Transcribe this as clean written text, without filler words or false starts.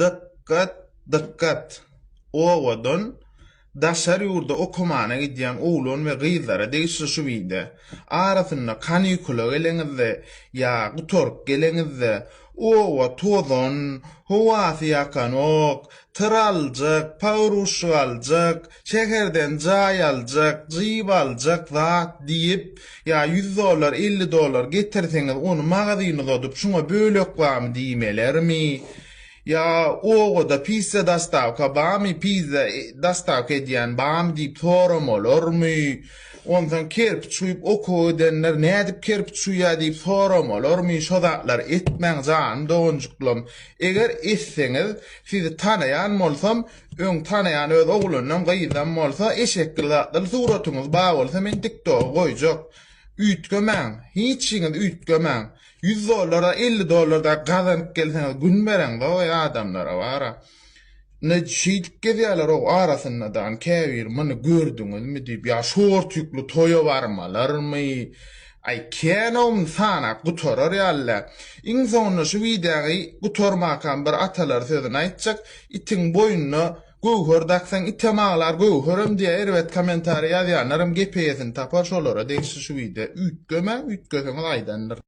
Dykgat dykgat! Owadan daşary ýurda okamana gidýän oglan we gyzlara degişli şu wideo. Arasynda kanikula geleňizde ýa gutaryp geleňizde oba tozan, howasy ýakanok, tyr aljak, pogruşik aljak, şäherden jaý aljak, jyp aljak zat diýip ýa ýüz dollar 50 dollar getirseňiz ony magazin uzadyp şuňa bölek barmy diýmelermi? Ýa obada pizza dostawka barmy, pizza dostawka edýän barmy diýip soramalarmy? Onsoň kerpiç guýup okuwa gidenler nädip kerpiç guýýar diýip soramalarmy? Şo zatlary etmäň janym doganjyklarym. Eger etseňiz, sizi tanaýan bolsam, öň tanaýan öz oglanam gyzam bolsa, eşekli zatly suratyňyz bar bolsa men tiktoga goýjak. Üýtgemäň, hiçiňiz üýtgemäň. 100 dollara 50 dollar da gazanyp gelseňiz gün bereňzoý adamlara bara. Ne şeýdip gezýärler o arasynda da käbir muny gördüňizmi diýip ýa şortikli toýa barmalarmy. Aý kän muny sanap gutarar ýaly. Iň soňunda şu wideony gutarmakam bir atalar sözüni aýtjak. Itiň boýnuna göwher daksaň item aglar göwherem diýä erbet kommentariý ýazýanlaram gep eýesini tapar şolara degişli şu wideo üýtgemäň üýtgeseňiz aýdandyr.